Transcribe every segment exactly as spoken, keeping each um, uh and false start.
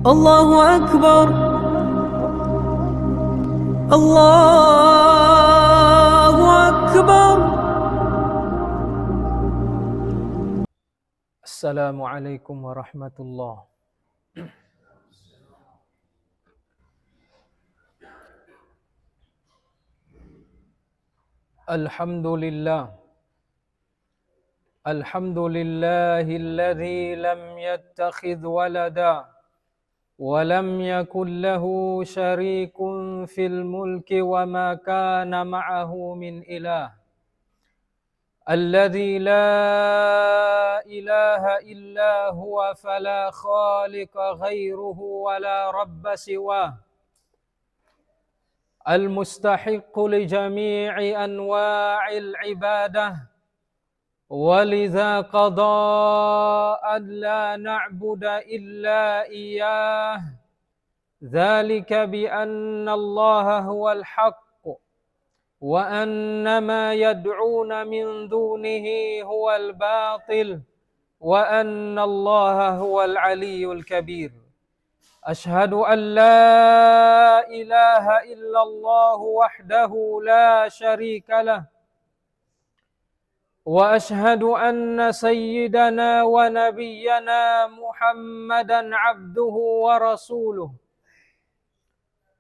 الله أكبر. الله أكبر. السلام عليكم ورحمة الله. الحمد لله. الحمد لله الذي لم يتخذ ولدا ولم يكن له شريك في الملك وما كان معه من إله. الذي لا إله إلا هو فلا خالق غيره ولا رب سواه. المستحق لجميع أنواع العبادة، ولذا قضى أن لا نعبد إلا إياه، ذلك بأن الله هو الحق، وأن ما يدعون من دونه هو الباطل، وأن الله هو العلي الكبير. أشهد أن لا إله إلا الله وحده لا شريك له، وأشهد أن سيدنا ونبينا محمدا عبده ورسوله،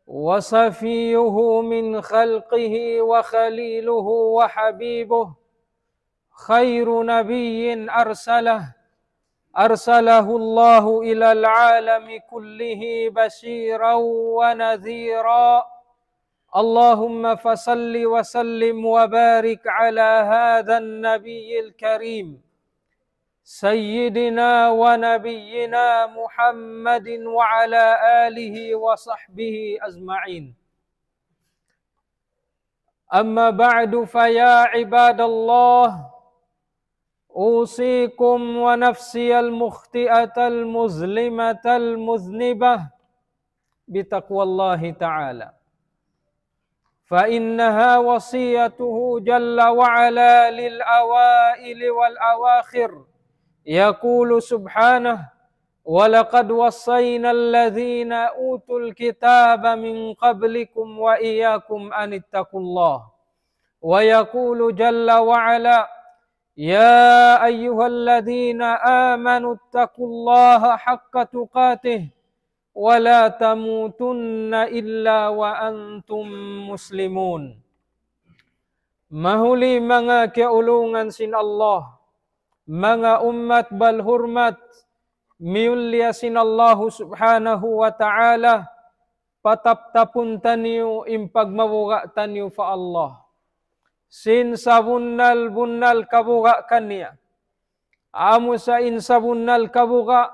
وصفيه من خلقه وخليله وحبيبه، خير نبي أرسله، أرسله الله إلى العالم كله بشيرا ونذيرا. اللهم فصل وسلم وبارك على هذا النبي الكريم، سيدنا ونبينا محمد وعلى آله وصحبه أجمعين. أما بعد، فيا عباد الله، أوصيكم ونفسي المخطئة المظلمة المذنبة بتقوى الله تعالى، فإنها وصيته جل وعلا للأوائل والأواخر. يقول سبحانه: ولقد وصينا الذين أوتوا الكتاب من قبلكم وإياكم أن اتقوا الله. ويقول جل وعلا: يا أيها الذين آمنوا اتقوا الله حق تقاته ولا تموتن إلا وأنتم مسلمون. Mahuli manga kiyaulungan sin Allah, manga ummat balhurmat, miyulliya sin Allahu Subhanahu wa Ta'ala, pataptapun taniyu in pagmabuga' taniyu pa Allah sin sabunnal-bunnal kabuga' kaniya. Amu sa in sabunnal kabuga',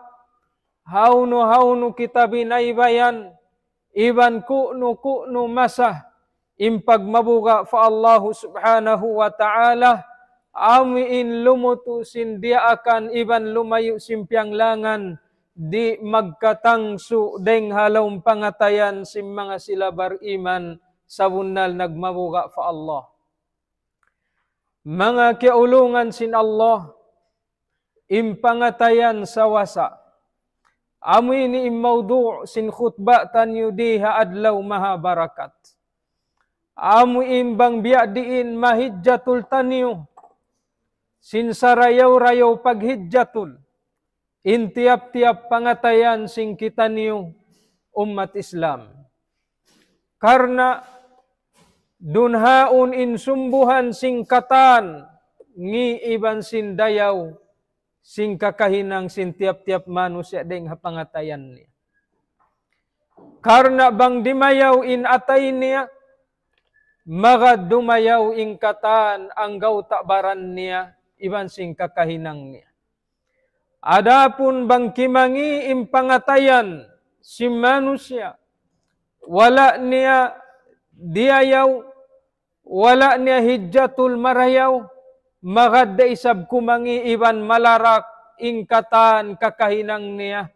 hawnu-hawnu kita binaybayan, iban ku'nu-ku'nu masa, in pagmabuga' pa Allahu Subhanahu wa Ta'ala, amu in lumutu sin diyaakan iban lumayu' sin piyanglangan, di' magkatangsu' dayng ha lawm pangatayan sin manga sila bariman, sabunnal nagmabuga' pa Allah. Manga kiyaulungan sin Allah, in pangatayan sawasa. Amu ini in mawdu' sin khutba taniyu di ha adlaw maha barakat. Amu in bang biya' diin mahijjatul taniyu sin sarayaw-rayaw paghijjatul in tiyap-tiyap pangatayan sin kitaniyu ummat Islam. Karna' dunhaun in sumbuhan sin katan ngi' iban sin dayaw sin kakahinang sin tiyap-tiyap manusiya' dayng ha pangatayan niya. Karna' bang dimayaw in atay niya, magad dumayaw in katan anggawta' baran niya iban sin kakahinang niya. Adapun bang kimangi' in pangatayan sin manusiya', wala' niya diyayaw, wala' niya hijjatul marayaw, magad da isab kumangi' iban malarak in katan kakahinang niya,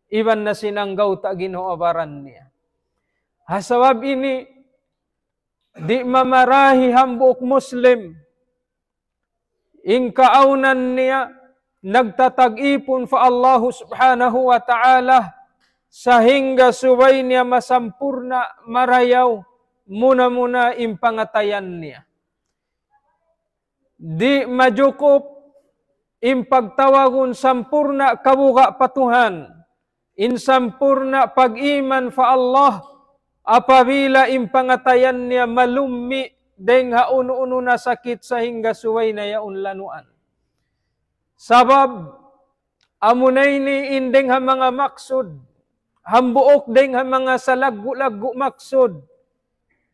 iban na sin anggawta' ginhawa-baran niya. Ha sabab ini, di' mamarahi hambuuk Muslim in kaawnan niya nagtatag-ipun pa Allahu Subhanahu wa Ta'ala, sahingga subay niya masampurna' marayaw muna-muna in pangatayan niya. Di' majukup in pagtawagun sampurna' kabuga' pa Tuhan, in sampurna' pag-iman pa Allah, apabila in pangatayan niya malummi' dayng ha unu-unu na sakit sahingga subay na yaun lanuan. Sabab, amuna ini in dayng ha manga maksud, hambuuk dayng ha manga salaggu'-laggu' maksud,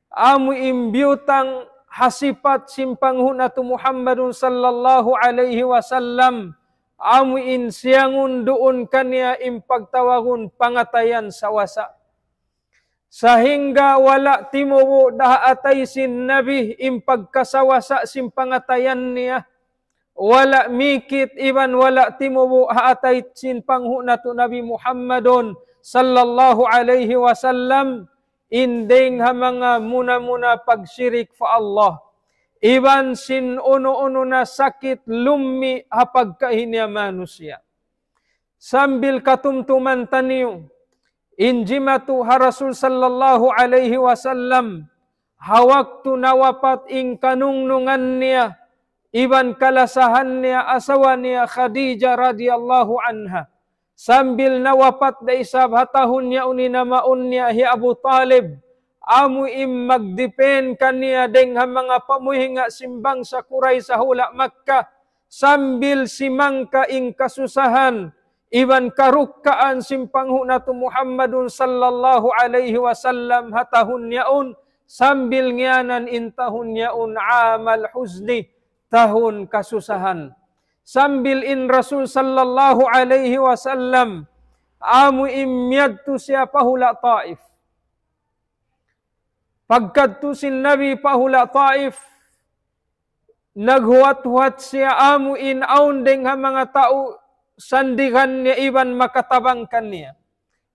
amu in biyutang ha sipat sin panghu' natu' Muhammadun sallallahu alayhi wasallam, amu in siyangun duun kaniya in pagtawagun pangatayan sawasa. Sahingga wala' timubu' da ha atay sin Nabi in pagkasawasa sin pangatayan niya. Wala' mikit iban wala' timubu' ha atay sin panghu' natu' Nabi Muhammadun sallallahu alayhi wasallam in dayng ha manga muna-muna pagsirik pa Allah. Iban sin unu-unu na sakit lummi' ha pagkahi niya manusiya'. Sambil katumtuman taniyu, in jimatu ha Rasul sallallahu alayhi wasallam, ha waktu nawapat in kanungnungan niya, iban kalasahan niya, asawa niya Khadijah radiyallahu anha. Sambil nawapat da isab ha tahun yaun in amaun niya hi Abu Talib, amu in magdipin kaniya dayng ha manga pamuhinga sin bangsa Quraysh ha hula' Makkah, sambil simangka in kasusahan, iban karukkaan sin panghu' natu' Muhammadun sallallahu alayhi wasallam ha tahun yaun, sambil ngiyanan in tahun yaun amal huzni, tahun kasusahan. Sambil in Rasul sallallahu alayhi wasallam, amu in miyadtu siya pa hula' Taif. Pagkadtu sin Nabi pa hula' Taif, naghuwat-huwat siya amu in awn dayng ha manga tau sandigan niya iban makatabang kaniya.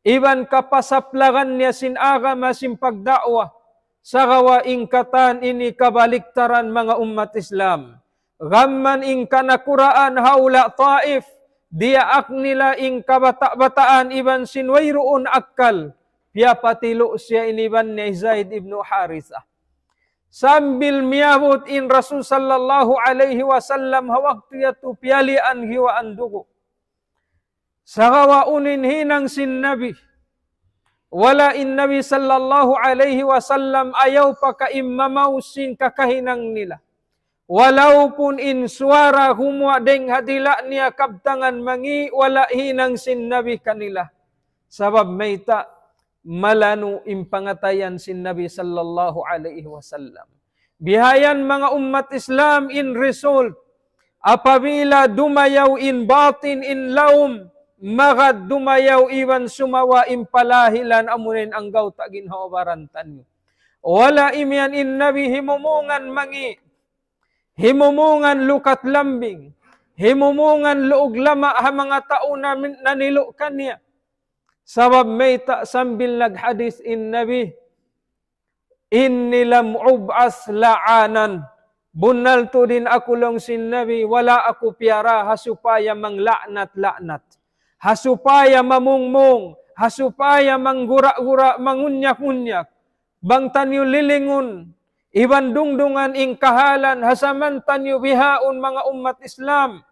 Iban kapasaplagan niya sin agama sin pagda'wa. Sagawa' in katan ini kabaliktaran manga ummat Islam. Gam mayan in kanakuraan ha hula' Taif, diyaak nila in kabata'-bataan iban sin wayruun akkal. Piyapatilu' siya in iban niya Zaid ibnu Haritha. Sambil miyabut in Rasul sallallahu alayhi wasallam ha waktu yadtu piyalian hiwaan dugu'. Sagawa' unu in hinang sin Nabi. Wala' in Nabi sallallahu alayhi wasallam ayaw pa kaimamaw sin kakahinang nila. Walaupun in suwara gumuwa' dayng ha dila' niya kabtangan mangi', wala' hinang sin Nabi kanila. Sabab mayta', malanu' in pangatayan sin Nabi sallallahu alayhi wasallam. Bihayan manga ummat Islam in result, apabila dumayaw in batin in lawm, magad dumayaw iban sumawa in palahilan amu in anggawta' ginhawa-baran taniyu. Wala' imiyan in Nabi himumungan mangi', himumungan lukat lambing, himumungan luug lama' ha manga tau na min-, nanilu' kaniya. Sabab mayta' sambil naghadis in Nabi, إني لم أبعث لعانا. Bunnal tuud in aku laung sin Nabi, wala' aku piyara ha supaya mangla'nat-la'nat. Ha supaya mamungmung, ha supaya manggura-gura, mangunyak-unyak. Bang taniyu lilingun, iban dungdungan in kahalan, ha saman taniyu bihaun manga ummat Islam.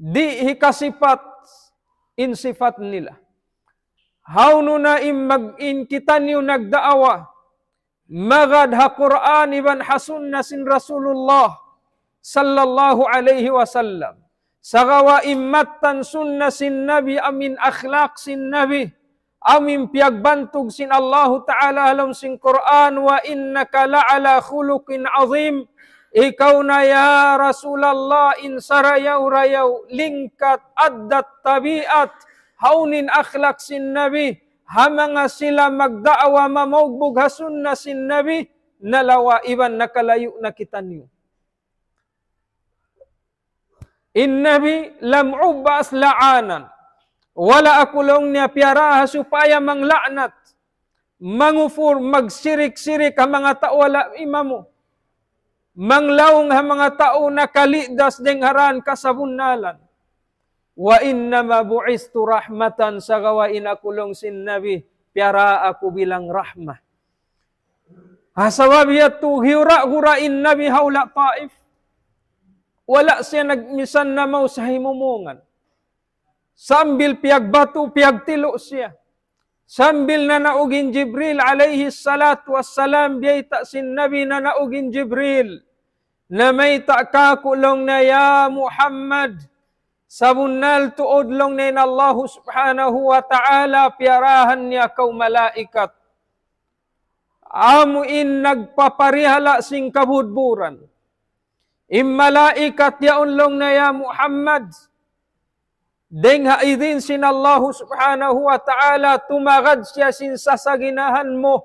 Di' hikasipat in sipat nila. Hawnu na in mag-, in kitaniyu nagdaawa, magad ha Qur'an iban ha sunna sin Rasulullah sallallahu alayhi wasallam. Sagawa' in mattan sunna sin Nabi amu in akhlaq sin Nabi, amu in piyagbantug sin Allahu Ta'ala ha lawm sin Qur'an, وإنك لعلى خلق عظيم. Ikaw na ya Rasulullah in sarayaw-rayaw lingkat addat tabiat, hawnu in akhlaq sin Nabi, ha manga sila magdaawa mamaugbug ha sunna sin Nabi, nalawa' iban nakalayu' na kitaniyu. In Nabi, لم أبعث لعانا. Wala' aku laung niya piyara ha supaya mangla'nat, mangufur, magsirik-sirik ha manga tau wala' imamu. Manglaung ha manga tau nakalidas dayng ha dān kasabunnalan. وإنما بعثت رحمة, sagawa' in aku laung sin Nabi, piyara aku bilang rahmah. Ha, sabab yadtu, hiyura'-hura' in Nabi ha hula' Taif. Wala' siya nagmisan na maus ha himumungan. Sambil piyagbatu, piyagtilu' siya. Sambil nanaug in Jibril alayhi salatu wassalam, biyayta' sin Nabi nanaug in Jibril. Namayta' kāku' laung niya, "Ya Muhammad, sabunnal tuud laung niya in Allahu subhanahu wa ta'ala piyarahan niya kaw malaikat. Amu in nagpaparihala' sin kabudburan. In malaikat yaun laung niya, ya Muhammad, dayng ha idin sin Allahu subhanahu wa ta'ala, tumagad siya sin sasaginahan mu,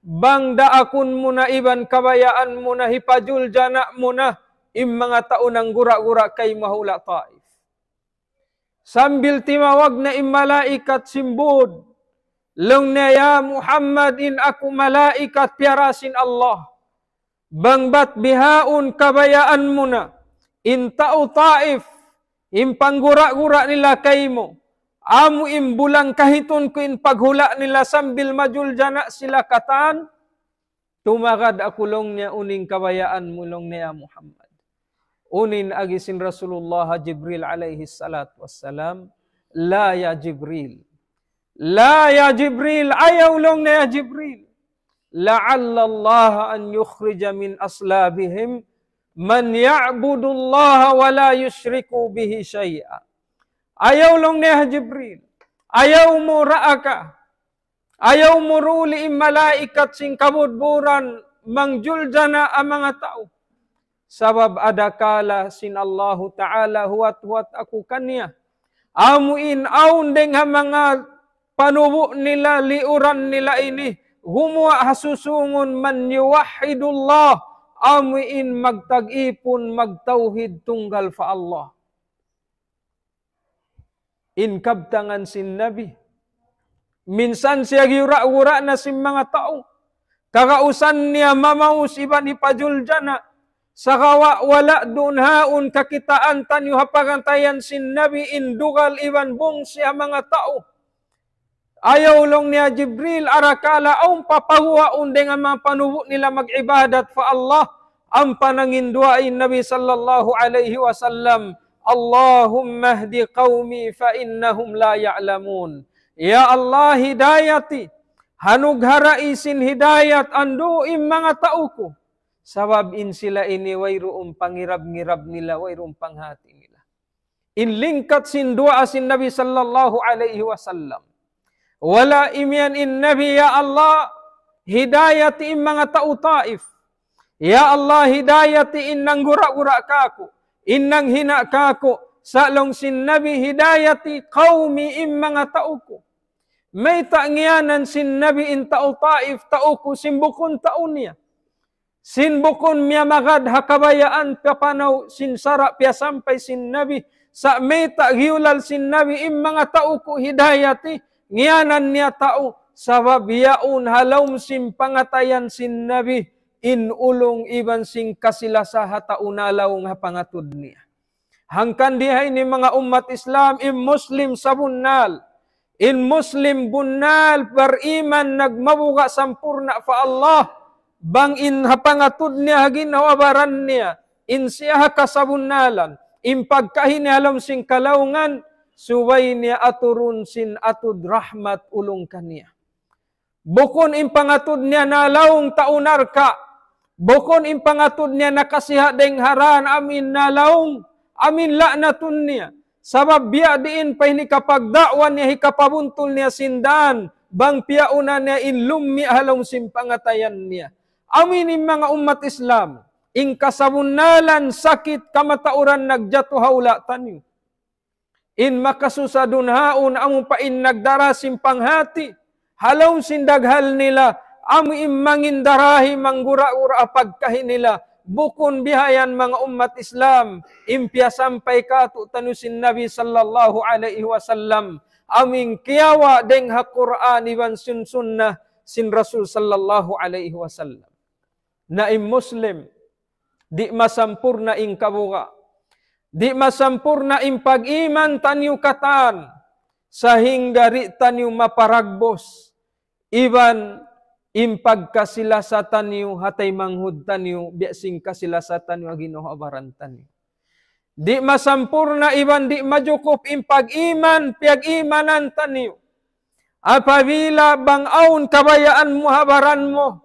bang daakun mu na iban kabayaan mu na hipajuljana' mu na in manga tau nanggura-gura kaymu ha hula' Taif." Sambil timawag na in malaikat sin būd, laung niya, "Ya Muhammad, in aku malaikat piyara sin Allah. Bang bat bihaun kabayaan mu na, in tau Taif, in panggura-gura nila kaymu, amu in bulan kahitun ku in paghula' nila sambil majuljana' sila katan, tumagad aku laung niya, unu in kabayaan mu laung niya, ya Muhammad." Unu in agi sin Rasulullah ha Jibril alayhi salatu wassalam, "لا يا جبريل. لا يا جبريل, ayaw laung niya, ya Jibril. لعل الله أن يخرج من أصلابهم من يعبد الله ولا يشرك به شيئا." Ayaw laung niya, ya Jibril. Ayaw mu raaka. Ayaw mu ruli in malaikat sin kabudburan mangjuljana' ha manga tau. Sabab adakala sin Allahu Ta'ala huwat-huwat aku kaniya. Amu in awn dayng ha manga panubu' nila, liuran nila ini, gumuwa' ha susungun من يوحد الله, amu in magtag-ipun, magtawhid tunggal pa Allah. In kabtangan sin Nabi. Minsan siya giyura-gura na sin manga tau. Kagausan niya mamaus iban hipajuljana'. Sagawa' wala' duun haun kakitaan taniyu ha pangatayan sin Nabi in dugal iban bungsi ha manga tau. Ayaw laung niya Jibril, arakala' awn pa paguwaun dayng ha manga panubu' nila mag-ibadat pa Allah. Ampa nanginduwaa in Nabi sallallahu alayhi wasallam, "اللهم اهد قومي فإنهم لا يعلمون." Ya Allah, hidayati, hanugharai sin hidayat andu' in manga tau ku. Sabab in sila ini wayruun pangirab-ngirab nila, wayruun panghati nila. In lingkat sin duwaa sin Nabi sallallahu alayhi wasallam. Wala' imiyan in Nabi, "Ya Allah, hidayati in manga tau Taif. Ya Allah, hidayati in nanggura-gura kāku', in nanghina' kāku'." Sa' laung sin Nabi, "Hidayati qawmi, in manga tau ku." Mayta' ngiyanan sin Nabi in tau Taif, tau ku, sin bukun tau niya. Sin bukun miyamagad ha kabayaan piyapanaw sin sara' piyasampay sin Nabi, sa' mayta' giyulal sin Nabi in manga tau ku hidayati, ngiyanan niya tau, sabab yaun ha lawm sin pangatayan sin Nabi, in ulung iban sin kasilasa ha tau nalaung ha pangatud niya. Hangkan di ha ini manga ummat Islam, in Muslim sabunnal. In Muslim bunnal bariman nagmabuga' sampurna' pa Allah. Bang in ha pangatud niya ha ginhawa-baran niya, in siya ha kasabunnalan, in pagkahi niya ha lawm sin kalaungan, subay niya aturun sin atud rahmat ulung kaniya. Bukun in pangatud niya nalaung tau narka'. Bukun in pangatud niya nakasiha' dayng ha dan amin nalaung, amin la'natun niya. Sabab biya' diin pa in hikapagda'wa niya, hikapabuntul niya sin dan, bang piyauna niya in lummi' ha lawm sin pangatayan niya. Amin in manga ummat Islam, in kasabunnalan sakit kamatauran nagjatu ha hula' taniyu. In makasusa dunhaun amu pa in nagdara sin panghati, ha lawm sin daghal nila, amu in mangindarahi manggura-gura pagkahi nila, bukun bihayan manga ummat Islam, in piyasampay kātu'niyu sin Nabi sallallahu alayhi wasallam, amu in kiyawa' dayng ha Qur'an iban sin sunnah sin Rasul sallallahu alayhi wasallam. Na in Muslim, di' masampurna' in kabuga'. Di' masampurna' in pag-iman taniyu katan, sahingga di' taniyu maparagbus, iban in pagkasi-lasa taniyu ha taymanghud taniyu, biya' sin kasi-lasa taniyu ha ginhawa-baran taniyu. Di' masampurna' iban di' majukup in pag-iman, piyag-imanan taniyu. Apabila bang awn kabayaan mu ha baran mu,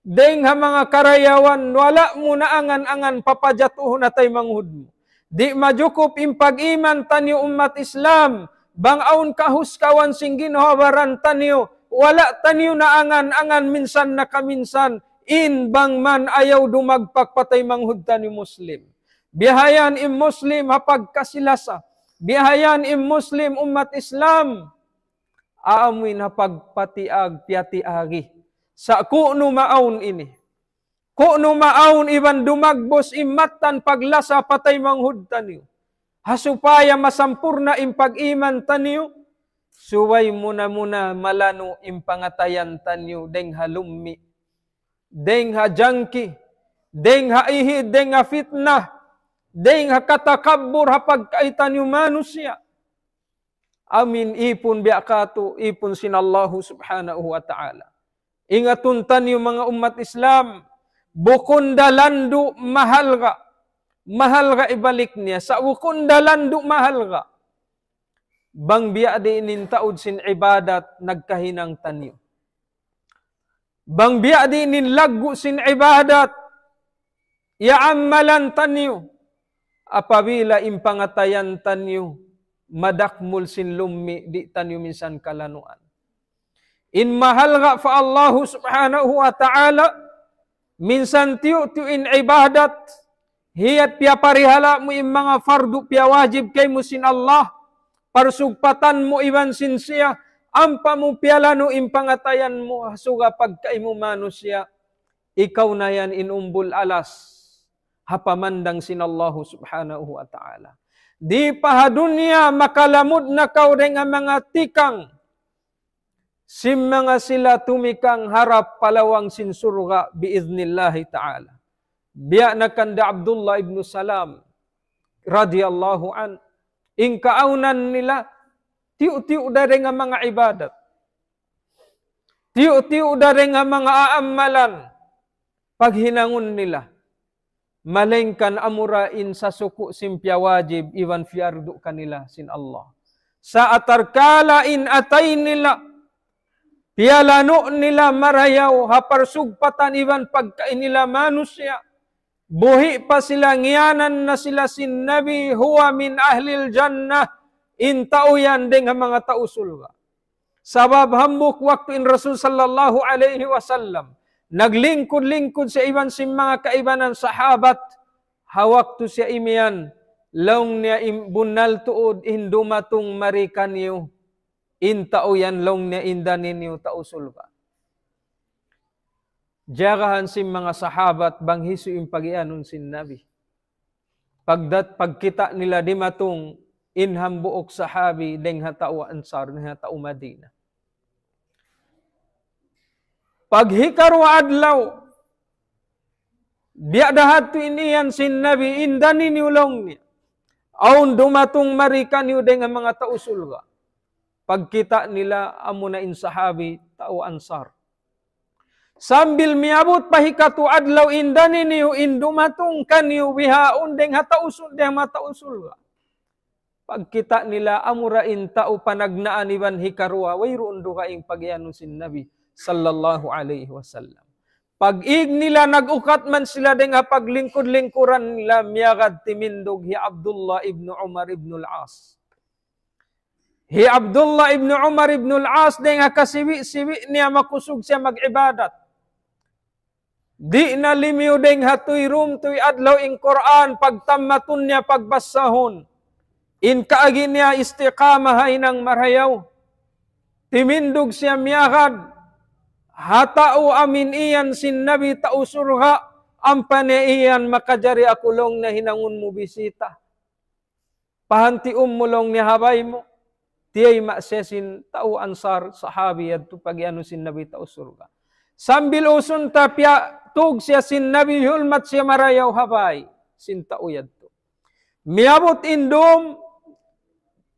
dayng ha manga karayawan, wala' mu na angan-angan papajatuhun ha taymanghud mu. Di' majukup in pag-iman taniyu ummat Islam, bang awn kahuskawan sin ginhawa-baran taniyu, wala' taniyu na angan-angan minsan na kaminsan, in bang man ayaw dumagpak pa taymanghud taniyu Muslim. Biya' ha yan in Muslim ha pagkasi-lasa. Biya' ha yan in Muslim ummat Islam. Amu in ha pagpatiag, piyatiagi. Sa' kunu' maawn ini. Kunu' maawn iban dumagbus in mattan paglasa pa taymanghud taniyu. Ha supaya masampurna' in pag-iman taniyu, subay muna-muna malanu' in pangatayan taniyu dayng ha lummi', dayng ha jangki, dayng ha ihid, dayng ha fitna, dayng ha katakabbur ha pagkahi taniyu manusiya'. Amu in ipun biya' katu', ipun sin Allahu Subhanahu wa Ta'ala. Ingatun taniyu manga ummat Islam, bukun da landu' mahalga'. Mahalga' ibalik niya, sa' bukun da landu' mahalga'. Bang biya' diin in taud sin ibadat nagkahinang taniyu. Bang biya' diin in laggu' sin ibadat, ya amalan taniyu, apabila in pangatayan taniyu, madakmul sin lummi', di' taniyu minsan kalanuan. In mahalga' pa Allahu Subhanahu wa Ta'ala, minsan tiyu'-tiyu' in ibadat, hiyat piyaparihala' mu in manga fardu piyawajib kaymu sin Allah, parsugpatan mu iban sin siya, ampa mu piyalanu' in pangatayan mu, ha suga pagkahi mu manusiya', ikaw na yan in umbul alas, ha pamandang sin Allahu Subhanahu wa Ta'ala. Di' pa ha dunya makalamud na kaw dayng ha manga tikang, sin manga sila tumikang harap pa lawang sin surga' bi'idhnillahi ta'ala. Biya' na kanda Abdullah ibn Salam radiyallahu anhu. In kaawnan nila, tiyu'-tiyu' da dayng ha manga ibadat. Tiyu'-tiyu' da dayng ha manga aamalan paghinangun nila. Malaingkan amura in sasuku' sin piyawajib iban piyardu kanila sin Allah. Sa' atarkala in atay nila, piyalanu' nila marayaw ha parsugpatan iban pagkahi nila manusiya'. Buhi' pa sila, ngiyanan na sila sin Nabi, huwa min ahlil jannah, in tau yan dayng ha manga tau surga'. Sabab hambuuk waktu in Rasul sallallahu alayhi wasallam, naglingkud-lingkud siya iban sin manga kaibanan sahabat, ha waktu siya imiyan, laung niya, in bunnal tuud in dumatung mari kaniyu, in tau yan laung niya in dani niyu tau surga'. Jagahan sin manga sahabat bang hisiyu in pagiyanun sin Nabi. Pagdat-, pagkita' nila dimatung in hambuuk sahabi dayng ha tau Ansar, dayng ha tau Madina. Pag hikaruwa adlaw, biya' da hadtu in iyan sin Nabi, in dani niyu laung niya. Awn dumatung mari kaniyu dayng ha manga tau surga'. Pagkita' nila amuna in sahabi tau Ansar. Sambil miyabut pa hikatu adlaw in dani niyu in dumatung kaniyu bihaun dayng ha tau sur-, dayng ha manga tau surga'. Pagkita' nila amura in tau panagnaan iban hikaruwa, wayruun dugaing pagiyanun sin Nabi sallallahu alayhi wasallam. Pag-ig nila nag-ukat man sila dayng ha paglingkud-lingkuran nila miyagad timindug hi Abdullah ibn Umar ibn al-As. Hi Abdullah ibn Umar ibn al-As dayng ha kasibi'-sibi' niya makusug siya mag-ibadat. Di' na limiyu dayng ha tuy rum, tuy adlaw in Qur'an, pagtammatun niya pagbasahun. In kaagi niya istiqamah ha hinang marayaw. Timindug siya miyagad. Ha tau amin iyan sin Nabi tau surga', ampa niya iyan makajari aku laung niya hinangun mu bisita. Pahantiun mu laung niya ha bay mu. Tiyayma' siya sin tau Ansar, sahabi yadtu pagiyanun sin Nabi tau surga'. Sambil usun ta piyatug siya sin Nabi, hiyulmat siya marayaw ha bay sin tau yadtu. Miyabut in dum,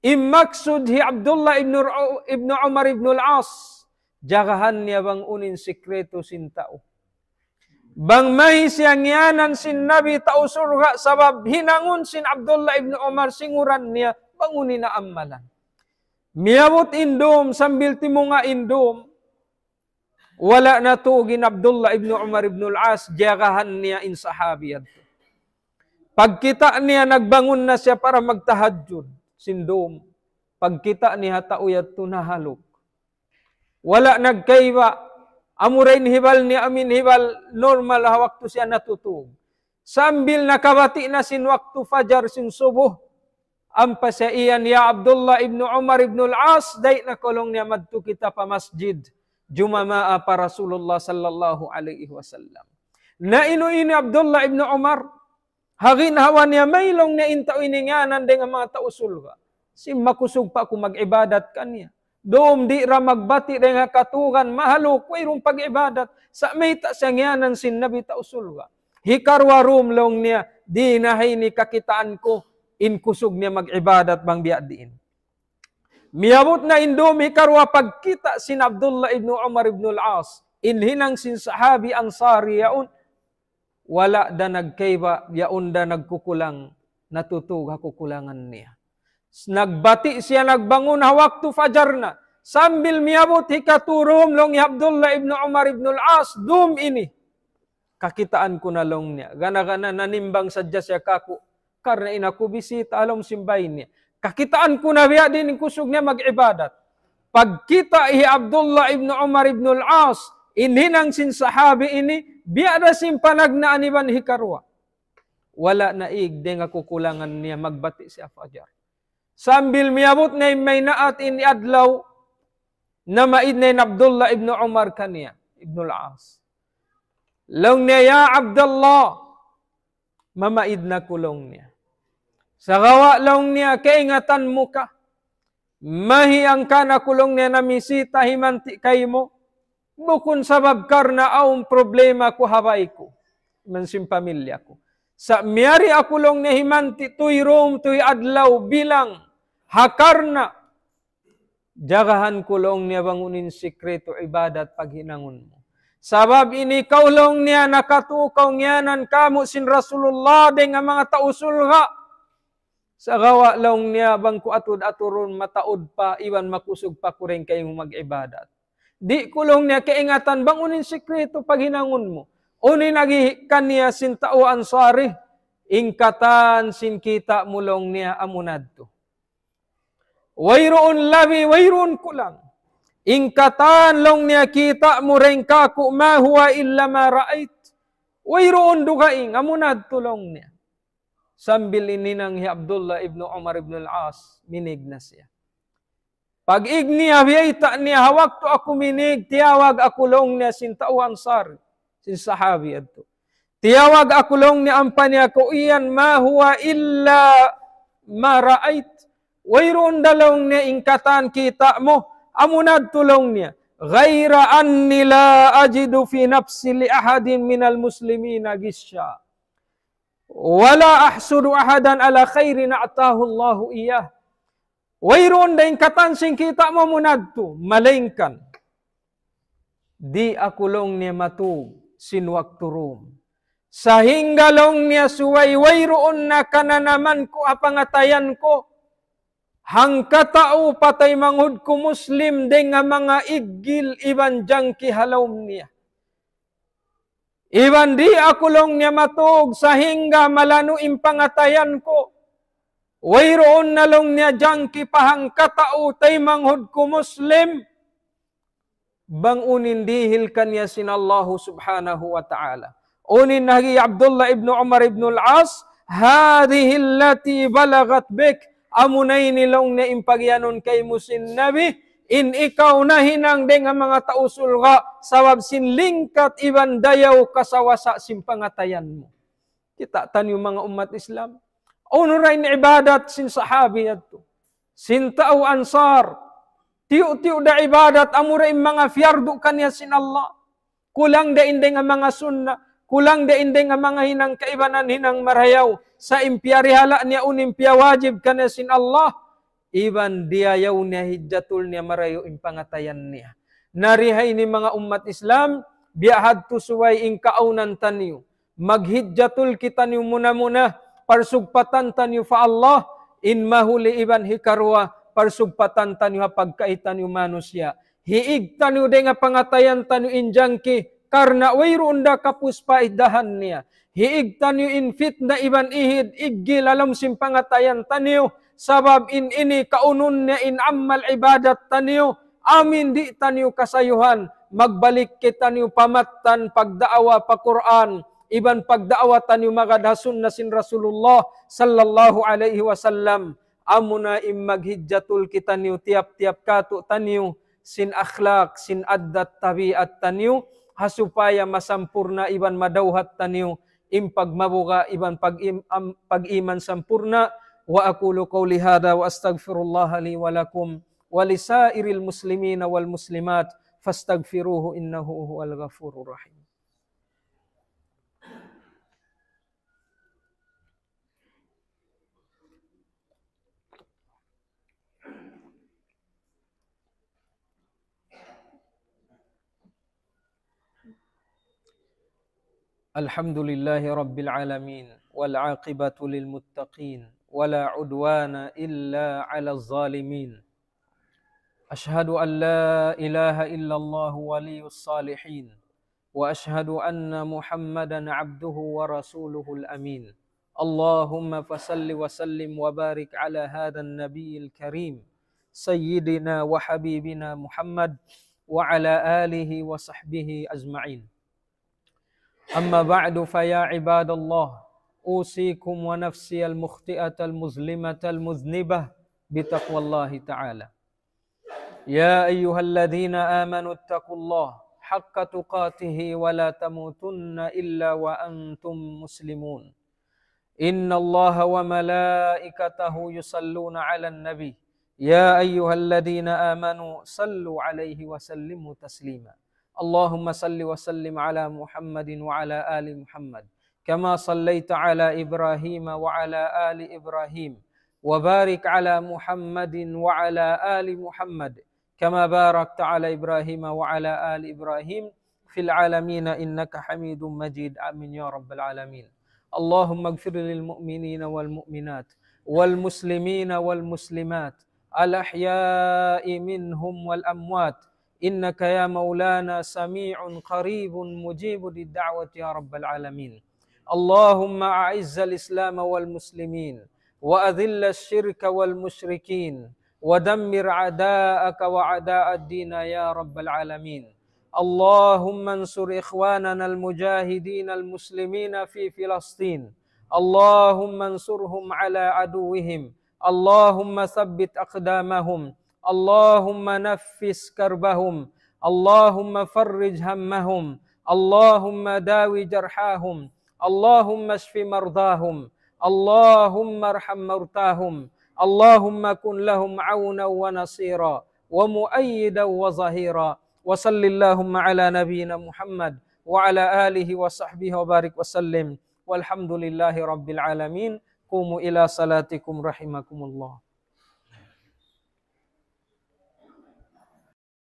in maksud hi Abdullah ibn Ru-, ibn Umar ibn al-As, jagahan niya bang unu in sikretu sin tau. Bang mahi siya ngiyanan sin Nabi tau surga' sabab hinangun sin Abdullah ibn Umar sin uran niya bang unu in amalan. Miyabut in dum sambil timunga' in dum, wala' natug in Abdullah ibn Umar ibn al-As, jagahan niya in sahabi yadtu. Pagkita' niya nagbangun na siya para magtahajjud, sin dum. Pagkita' niya tau yadtu nahaluk. Wala' nagkaiba, amura in hibal niya amu in hibal normal ha waktu siya natutug. Sambil nakabati' na sin waktu fajar sin subuh, ampa siya iyan, "Ya Abdullah ibn Umar ibn al-As, dayn ha kulung niya madtu kita pa masjid, jumamaa pa Rasulullah sallallahu alayhi wasallam." Na inu ini Abdullah ibn Umar, ha ginhawa niya mailung niya in tau ini ngiyanan dayn ha manga tau surga'. Sin makusug pa aku mag-ibadat kaniya. Dum di' ra magbati' dayn ha katugan, mahaluk, wayruun pag-ibadat. Sa' mayta' siya ngiyanan sin Nabi tau surga'. Hikaruwa dum laung niya, di' na ha ini kakitaan ku, in kusug niya mag-ibadat bang biya' diin. Miyabut na in dum hikaruwa pagkita' sin Abdullah ibn Umar ibn al-As, in hinang sin sahabi Ansari yaun, wala' da nagkaiba, yaun da nagkukulang, natutug ha kukulangan niya. Nagbati' siya nagbangun ha waktu fajar na. Sambil miyabut hikatu dum laung hi Abdullah ibn Umar ibn al-As, dum ini. Kakitaan ku na laung niya. Gana-gana nanimbang sadja siya kaku'. Karna' in aku bisita ha lawm sin bay niya. Kakitaan ku na biya' diin in kusug niya mag-ibadat. Pagkita' hi Abdullah ibn Umar ibn al-As, in hinang sin sahabi ini, biya' da sin panagnaan iban hikaruwa. Wala' naig dayn ha kukulangan niya magbati' siya fajar. Sambil miyabut na in maynaat in adlaw, namaid na in Abdullah ibn Umar kaniya, ibn al-As. Laung niya, "Ya Abdullah, mamaid na aku," laung niya. "Sagawa'," laung niya, "kaingatan mu ka. Mahi hangkan aku," laung niya, "namisita himanti' kaymu. Bukun sabab karna' awn problema ku ha bay ku. Iban sin pamilya ku. Sa' miyari aku," laung niya, "himanti' tuy dum, tuy adlaw bilang. Ha karna' jagahan ku," laung niya, "bang unu in sikretu ibadat paghinangun mu. Sabab ini kaw," laung niya, "nakatu' kaw ngiyanan kāmu' sin Rasulullah dayn ha manga tau surga'. Sagawa'," laung niya, "bang ku atud-aturun mataud pa, iban makusug pa aku dayn kaymu mag-ibadat. Di' ku," laung niya, "kaingatan bang unu in sikretu paghinangun mu." Unu in agi kaniya sin tau Ansari, "In katan sin kita' mu," laung niya, "amuna yadtu. Wayruun labi, wayruun kulang. In katan," laung niya, "kita' mu dayn kāku', ما هو إلا ما رأيت. Wayruun dugaing, amuna yadtu," laung niya. Sambil in hinang hi Abdullah ibn Umar ibn al-As, minig na siya. Pag-ig niya, biyayta' niya, "Ha waktu aku minig, tiyawag aku," laung niya, "sin tau Ansar, sin sahabi yadtu. Tiyawag aku," laung niya, "ampa niya aku iyan, ما هو إلا ما رأيت. Wayruun da," laung niya, "in katan kita' mu, amuna yadtu," laung niya. "غير أني لا أجد في نفسي لأحد من المسلمين غشا. ولا أحسد أحدا على خير أعطاه الله إياه." Wayruun da in katan sin kita' mu amuna yadtu, malaingkan di' aku," laung niya, "matug sin waktu dum. Sahingga," laung niya, "subay wayruun na kananaman ku ha pangatayan ku hangkatau pa taymanghud ku Muslim dayn ha manga iggil iban jangki ha lawm niya. Iban di' aku," laung niya, "matug sahingga malanu' in pangatayan ku. Wayruun na," laung niya, "jangki pa hangkatau taymanghud ku Muslim bang unu in dihil kaniya sin Allahu Subhanahu wa Ta'ala." Unu in agi Abdullah ibn Umar ibn al-As, "هذه التي بلغت بك. Amuna ini," laung niya, "in pagiyanun kaymu sin Nabi, in ikaw nahinang dayn ha manga tau surga', sabab sin lingkat iban dayaw kasawasa sin pangatayan mu." Kita' taniyu manga ummat Islam. Unu ra in ibadat sin sahabi yadtu, sin tau Ansar. Tiyu'-tiyu' da ibadat, amura in manga piyardu kaniya sin Allah. Kulang da in dayn ha manga sunna, kulang da in dayn ha manga hinang kaibanan, hinang marayaw. sa' in piyarihala' niya unu in piyawajib kaniya sin Allah, iban diyayaw niya hijjatul niya marayaw in pangatayan niya. Na di ha ini manga ummat Islam, biya' hadtu subay in kaawnan taniyu. Maghijjatul kitaniyu muna-muna, parsugpatan taniyu pa Allah, in mahuli iban hikaruwa, parsugpatan taniyu ha pagkahi taniyu manusiya'. Hiig taniyu dayn ha pangatayan taniyu in jangki, karna' wayruun da kapus paidahan niya. Hiig taniyu in fitna iban ihid, iggi lalam sin pangatayan taniyu, sabab in ini kaunun niya in amal ibadat taniyu, amin di' taniyu kasayuhan, magbalik kitaniyu pa mattan pagdaawa pa Qur'an, iban pagdaawa taniyu magad ha sunna sin Rasulullah sallallahu alayhi wasallam. Amuna in maghijjatul kitaniyu tiyap-tiyap katu' taniyu, sin akhlak, sin addat tabiat taniyu, ha supaya masampurna' iban madawhat taniyu, in pagmabuga' iban pag-im-, am-, pag-iman sampurna'. وأقول قولي هذا وأستغفر الله لي ولكم ولسائر المسلمين والمسلمات فاستغفروه إنه هو الغفور الرحيم. الحمد لله رب العالمين، والعاقبة للمتقين، ولا عدوان إلا على الظالمين. أشهد أن لا إله إلا الله ولي الصالحين، وأشهد أن محمدا عبده ورسوله الأمين. اللهم فصل وسلم وبارك على هذا النبي الكريم سيدنا وحبيبنا محمد وعلى آله وصحبه أجمعين. أما بعد، فيا عباد الله، أوصيكم ونفسي المخطئة المظلمة المذنبة بتقوى الله تعالى. يا أيها الذين آمنوا اتقوا الله حق تقاته ولا تموتن إلا وأنتم مسلمون. إن الله وملائكته يصلون على النبي، يا أيها الذين آمنوا صلوا عليه وسلموا تسليما. اللهم صل وسلم على محمد وعلى آل محمد، كما صليت على إبراهيم وعلى آل إبراهيم، وبارك على محمد وعلى آل محمد، كما باركت على إبراهيم وعلى آل إبراهيم في العالمين إنك حميد مجيد. آمين يا رب العالمين. اللهم اغفر للمؤمنين والمؤمنات والمسلمين والمسلمات الأحياء منهم والأموات، إنك يا مولانا سميع قريب مجيب الدعوة يا رب العالمين. اللهم أعز الإسلام والمسلمين، وأذل الشرك والمشركين، ودمر أعداءك وأعداء الدين يا رب العالمين. اللهم انصر إخواننا المجاهدين المسلمين في فلسطين. اللهم انصرهم على عدوهم. اللهم ثبت أقدامهم. اللهم نفس كربهم. اللهم فرج همهم. اللهم داو جرحاهم. اللهم اشف مرضاهم. اللهم ارحم موتاهم. اللهم كن لهم عونا ونصيرا ومؤيدا وظهيرا. وصل اللهم على نبينا محمد وعلى آله وصحبه وبارك وسلم. والحمد لله رب العالمين. قوموا إلى صلاتكم رحمكم الله.